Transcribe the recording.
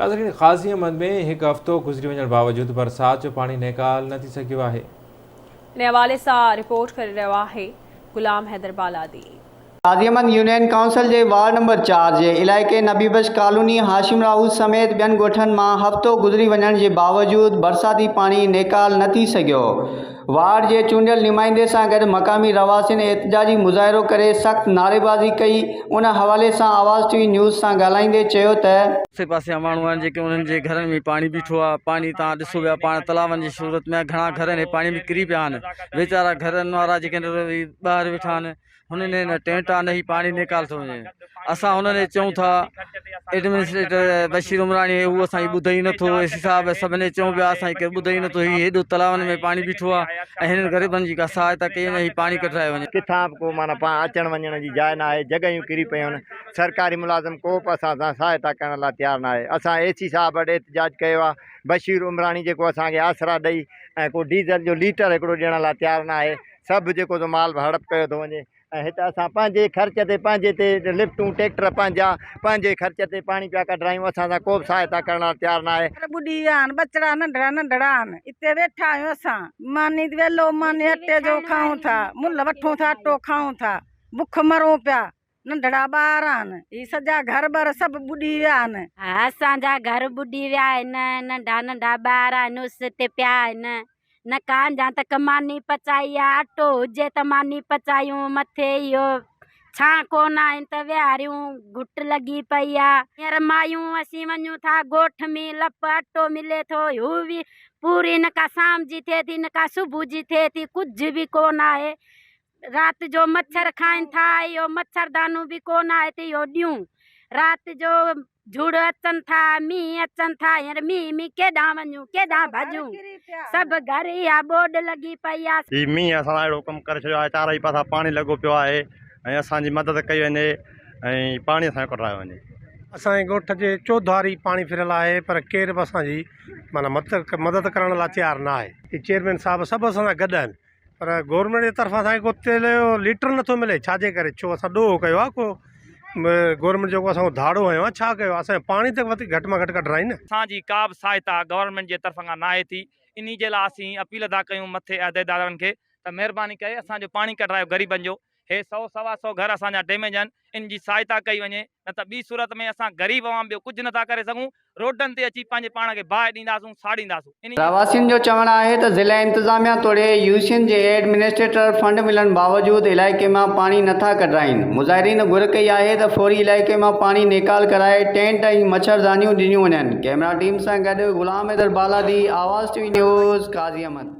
ناظرين قاضي احمد ۾ هڪ هفتو گذري وڃڻ باوجود برسات جو پاڻي نيڪال نه ٿي سگهيو آهي. ان حوالي سان رپورٽ ڪري رهيو آهي غلام حيدر بالادي. قاضي احمد يونين ڪائونسل جي وارڊ نمبر چار جي علائقي نبي بخش ڪالوني، هاشم راهو سميت ٻين ڳوٺن مان هفتو گذري وڃڻ جي باوجود برساتي پاڻي نيڪال نه ٿي سگهيو. وارڊ جي چونڊيل نمائندي سان گڏ مقامي رهواسين احتجاجي مظاهرو ڪري سخت نعريبازي ڪئي ان حوالي سان آواز ٽي وي نيوز سان ڳالهائيندي چيو ته. آسي پاسي جا ماڻهو آهن جيڪي انهن جي گهرن ۾ پاڻي بيٺو آهي پاڻي تان ڏسو پيا پاڻ تلاون جي صورت ۾ گهڻا گهر آهن پاڻي ۾ ڪري پيا آهن ويچارا گهرن وارا جيڪي ٻاهر ويٺا آهن هنن ڏي نه ٽينٽ آ نه هي پاڻي نيڪال ٿو وڃي اسان هنن ڏي چئون ٿا ايڊمنسٽريٽر بشير عمراڻي هو اسان جي ٻڌي ئي نٿو اي سي صاحب سڀني ڏي چئون پيا اسان جي ڪير ٻڌي ئي نٿو هي هيڏو تلاون ۾ پاڻي بيٺو آ ۽ هنن غريبن جي ڪا سهائتا ڪئي وڃي هي پاڻي ڪڍرايو وڃي. ڪٿان به ڪو معنيٰ پاڻ اچڻ وڃڻ جي جاء ناهي جڳهيون ڪري پيون آهن سرڪاري ملازم ڪو به اسان سان سهائتا ڪرڻ لاء تيار ناهي اسان اي سي صاحب وٽ احتجاج ڪيو آ بشير عمراڻي جيڪو اسان کي آسرا ڏئي ۽ ڪو ڊيزل جو ليٽر هڪڙو ڏيڻ لاء تيار ناهي سڀ جيڪو سو مال به هڙپ ڪيو ٿو وڃي ۽ هت اسان پنهنجي خرچ تي پنهنجي تي لفٽون ٽيڪٽر پنهنجا پنهنجي خرچ تي پاڻي پيا ڪڍرايون اسان سان ڪو به سهائتا ڪرڻ لاء تيار ناهي. گهر ٻڏي ويا آهن ٻچڙا ننڍڙا ننڍڙا آهن اتي ويٺا آهيون اسان ماني ويلو ماني اٽي جو کائون ٿا ملهه وٺون ٿا اٽو کائون ٿا بک مرون پيا ننڍڙا ٻار آهن هي سڄا گهر ٻر سڀ ٻڏي ويا آهن. اسان جا گهر ٻڏي ويا آهن ننڍا ننڍا ٻار آهن اس تي پيا آهن نه ڪا اڃا تڪ ماني پچائي آ اٽو هجي ته ماني پچايون مٿي اهو ڇانء ڪونه آهن ته ويهاريون گهٽ لڳي پئي آ هينئر مايون اسين وڃون ٿا ڳوٺ ۾ لپ اٽو ملي ٿو هو به پوري نه ڪا شام جي ٿئي ٿي نه ڪا صبح جي ٿئي ٿي ڪجهه به ڪونه آهي رات جو مڇر کائن ٿا اهو مڇردانو به ڪونه آهي ته اهو ڏيون رات جو جھڙ اچن ٿا مينهن اچن ٿا هينئر مينهن ۾ ڪيڏانهن وڃون ڪيڏانهن ڀڄون سڀ گھر اها ٻوڏ لڳي پئي آ. هي مينهن اسان سان اهڙو ڪم ڪري ڇڏيو آهي چارئي پاسا پاڻي لڳو پيو آهي ۽ اسان جي مدد ڪئي وڃي ۽ پاڻي اسان جو ڪڍرايو وڃي. اسان جي ڳوٺ جي چوڌاري پاڻي ڦريل آهي پر ڪير به اسان جي معنيٰ مدد ڪرڻ لاء تيار نه آهي. هي چيئرمين صاحب سڀ اسان سان گڏ آهن پر گورنمينٽ جي طرفان اسان کي ڪو تيل جو ليٽر نٿو ملي ڇا جي ڪري ڇو اسان ڏوهه ڪيو آهي ڪو گورنمينٽ جيڪو اسان کان ڌاڙو هنيو آهي ڇا ڪيو آهي اسان جو پاڻي ته وڌيڪ گهٽ مان گهٽ ڪڍرائين نه. اسان جي ڪا به سهائتا گورنمينٽ جي طرف کان ناهي ٿي انهي جي لاء اسين اپيل ٿا ڪيون مٿي عهديدارن کي ته مهرباني ڪري اسان جو پاڻي ڪڍرايو غريبن جو هي سئو سوا سئو گهر اسان جا ڊيميج آهن ان جي سهائتا ڪئي وڃي نه ته ٻي صورت ۾ اسان غريب عوام ٻيو ڪجهه نٿا ڪري سگهون روڊن تي اچي پنهنجي پاڻ کي باهه ڏينداسون ساڙينداسون انهي جي. رهواسين جو چوڻ آهي ته ضلعي انتظاميا توڙي يوسين جي ايڊمنسٽريٽر فنڊ ملڻ باوجود علائقي مان پاڻي نٿا ڪڍرائين مظاهرين گهر ڪئي آهي ته فوري علائقي مان پاڻي نيڪال ڪرائي ٽينٽ ۽ مڇردانيون ڏنيون وڃن ڪئميرا ٽيم سان گڏ Ghulam Haider Baladi Awaz T V news Qazi Ahmed.